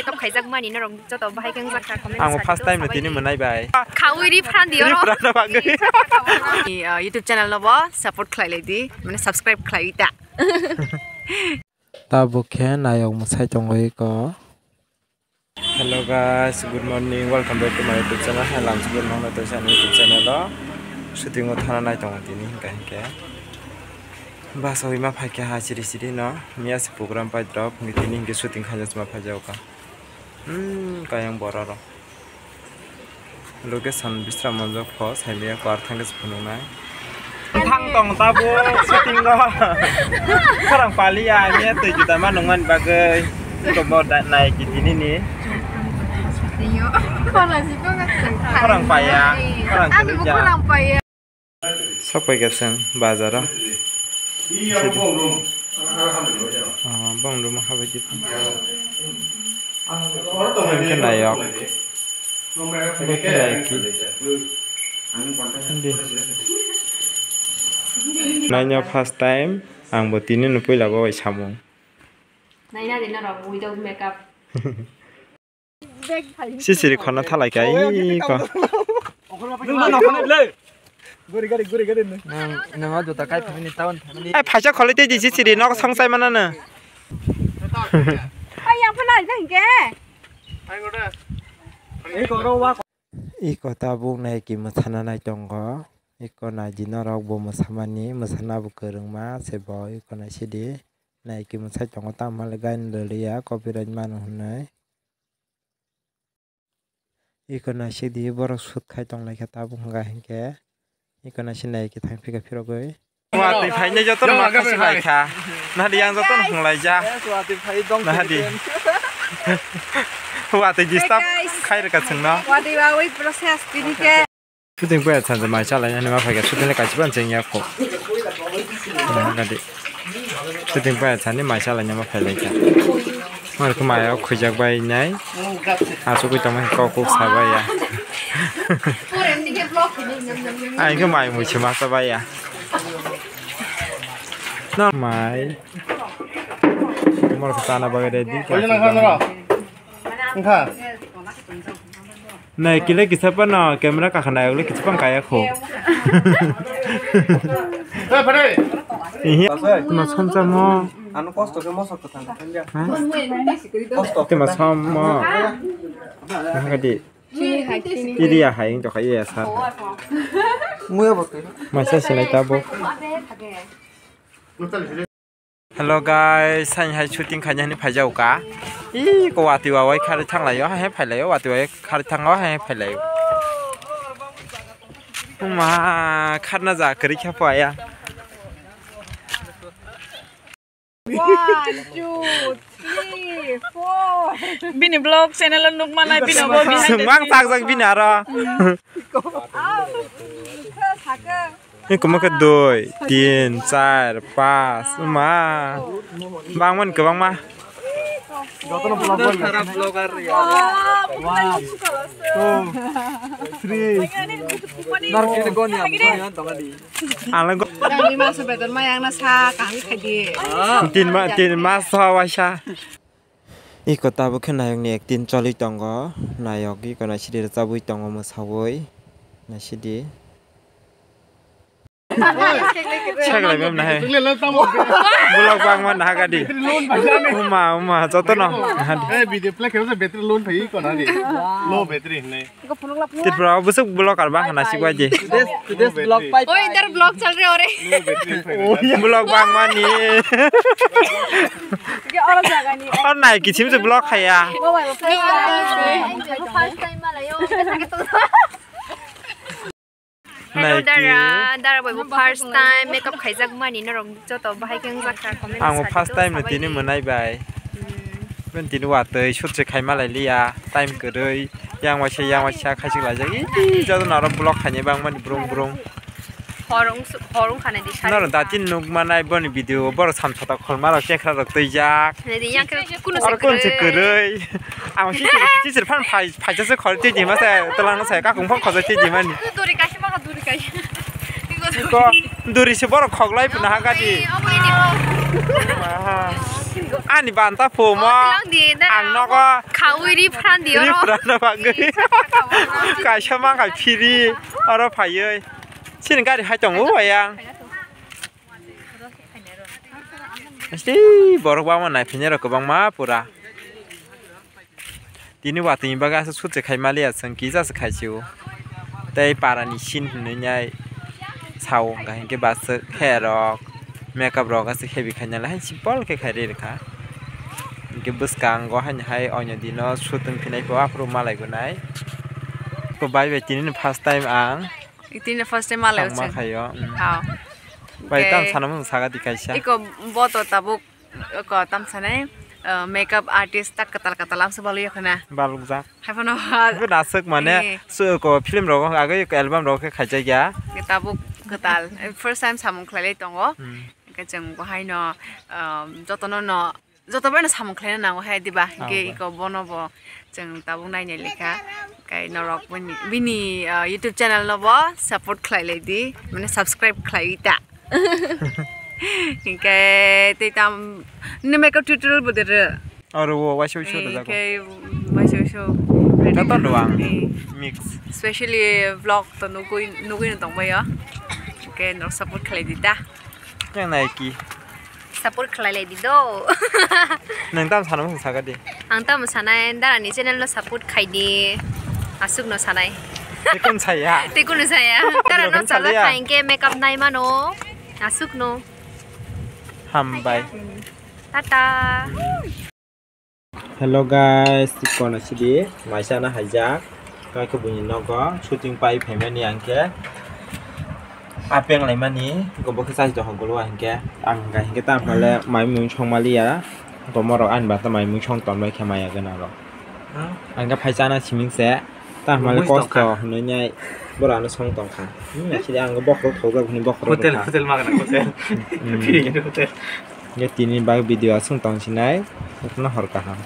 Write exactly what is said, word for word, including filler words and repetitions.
Top khaijak mani norok joto bahai khe wngjakha comment. Ang first time no tini mwnai bai. Khaui ri phan di oro. Ri phan bagwi. Ni, uh, YouTube channel no bo support khlai lai di, mane subscribe khlai ta. Tabuk khe nayok mwsai tongo iko. Hello guys, good morning, welcome back to my YouTube channel. Hai lamsukwi nokno tei ani YouTube channel o shooting o thana nai tongo tini hinkha hinkhe. Bus o ima phaikha ha chiri chiri no, miya se program pai drop, tini hinkhe shooting khaina chuma phaijago ka. Hmm, kayang borok rok. Location Bisramganj pho saimaya kwar thangkhe se phunuknai. Thang tong tabuk shooting o. Khorang paliya ani twi juda ma nungmani bagwi. Kobo da nai ki tini ni. Khorang paya, khorang kwrwija. Sok pai kha chwng bazar o. Ah, bong room o habai di. Hwnkhe nayok. Hwnkhe nayok ki. Hindi. Naina first time ang bo tini no puila bo bai samung. Naina de norok without makeup. Sisiri khorna thalai kha, iko. Nang, nang o juta kai family town family. Ai, phaisa kholai tei di sisiri nok song chai manano. Ai, yang phalai jang ke. Iko tabuk nai ki mwsana nai tongo. Iko nai di norok bo mwsamani, mwsana bo kwrwngma se bo iko nai sidi. Nai ki mwsai tongo tamo le gain lwliya copyright mano hwnwi. Iko naisik di borok shoot khai tong lai kha tabuk hwnka hinkhe. Iko naisik nai ki thang phika phirogwi. Watwi phainai jotono ma khasi lai kha. Nahadi yang jotono hwnglai ja. Nahadi. Watwi disturb khai rwkha chwngno. Watwi wawi process tini khe. Shooting paya thansa mai chalai ani ma phaikha shooting le kachiban cheng ya ko. Gadi. Shooting paya thani mai chalai ma phailai kha. Mar ko maya khujak bai nai. Asugwi tongma kok kok sabai ya. Ai ko mai mui chuma sabai ya. No mai. Mor ko tana bagade di. Wngkha. Nai kile kisa pano camera kakha nai le kisa pang kaya kho. Ihi. Tuma som samo. Ano kosto ke mosok ko thang thang ya. Ha? Kosto. Tuma som mo. Hagadi. Iri ya hai to kaya sa. Muya bote. Masa sinai tabo. Hello guys, saini hai shooting khaina hwnwi phaijago ka. Ih, ko watwi wawai kharwi thanglaio, hai hai phailaio, watwi wawai kharwi thango, hai hai phailaio. Ma, kharna ja kwrwi khe pho aya. One, two, three, four. Bini vlog channel o nukmana, bini vlog behind the scenes. Sungmang chakjak bini aro. Ni kwma khe dui, tin, char, pas, ma. Bangmani kwbangma. Jotono vlog bai. One, two, three. Ang le go- Nangni maso betor ma yang na sa kaham khai di. Tin ma, tin maso waisa. Iko tabuk khe nayokni acting choli tongo. Nayok iko naisidi rwchabwi tongo, mwsawi. Naisidi. Seklai mem nahai. Vlog bangma nahagadi. Uma, uma, jotono nahadi. Eh, video play khe battery low phai iko nahadi. Low battery hinwi. Tripura o bwswk vlogger bang hana sikbai di. Today's, today's vlog pai. Oi, इधर vlog चल रहे हो रे. Vlog bangmani. Ye aur jaga ni. Or nai kichim se vlog khaya. First time malayo. Hello dara, dara bai bo first time makeup khaijak mani norok joto bahai khe wngjakha comment. Ang bo first time no tini mwnai bai. Hmm. Ben tini watwi shoot se khai malai liya, time kwrwi, yang waisa yang waisa khaisik laijak. Ih, joto norok vlog khainai bangmani brung brung. Horong horong khana di sari. Norok datin nuk manai boni video borok samsata kholma rok chekra rok twijak. Nai di yang khe kuno se kwrwi. Ang si si fan phai Phaisa se khor twi di ma se, twlang no se, kakung phang khor twi di mani. Duri kaisa ma duri kaisa. Ko, duri se borok khok lai puna ha gadi. Omo ini. Aha. Ani banta phumo. Ang nogo khaui ri phrandi oro. Ri phranda bagwi. Kaisa mangkha phiri oro phaiwi. Chini gari hai tongo wayang. Esti borok bangma naiphinairok kwbangma pura. Tini watwi ni bagwi aswk sut se khai maliya chwng kisa se khai sio. Tei para ni scene hinwi nai sao hwnkha hinkhe baswk hair rok makeup rok aswk heavy khai nai simple khe khai rwi rwkha. Hinkhe bwskango haino hai oino dino sut wng phinai pho aphuru malai gonai. Ko bai bai tini no first time ang. Tini first time malai thangma khaio. Bai tam sana mung saga di kaisa. Iko boto tabuk. Ko tam sanai, eh, makeup artist tak kwtal kwtal amsa balwi khna. Balukjak. Hai phano. Bo naswk mane, eh, su ko film rok agwi ko album rok khe khaijakya. Tabuk kwtal. Eh, first time samung khlailai tongo. Hmm. Hwnkhe chwng bo haino, um, jotono no, joto bai no samung khlaina nango hai diba? Ah, hwnkhe bai. Iko bono bo chwng tabuk nainai lekha. Kai norok bini, bini, uh, YouTube channel no bo support khlai lai di, mane subscribe khlai ta. Hinkhe tei tam ni makeup tutorial bo dere. Oro wo waisa waisa da jago. Hinkhe waisa waisa. Katon do ang. Eh. Mix. Specially vlog to nugui nugui no tongbayo. Hinkhe no support khlai di ta. Yang naiki. Support khlai lai di do. Nang tam sana mung saga di. Ang tamo sanai, dara ni channel no support khai di. Aswk no sanai. Tei kun saya. Tei kunu saya. Dara no Tei kun chala saya. Khai hwnkhe makeup nai mano. Aswk no. Hambai. Tata. Hello guys, kono sidi maisa na haijak. Kai ke buni nogo shooting pai phaimani angke. Apeng laimani, go bo khe chai doho golo angke. Ang ga hingke tam hale mai mung song maliya. Go morok ani bata mai mung song ton bai khe maya gana ro. Ang ga phai chana siming se. Tam hale Mui kosto tongkha. Hinui nyai bora no song tongkha. Hmm, sidi ang bokhorok thokjak hini bokhorok Hotel, rokha. Hotel magana hotel. Hmm. Free hotel. Ye tini bag video asung tong sinai. Hokno hor kaham.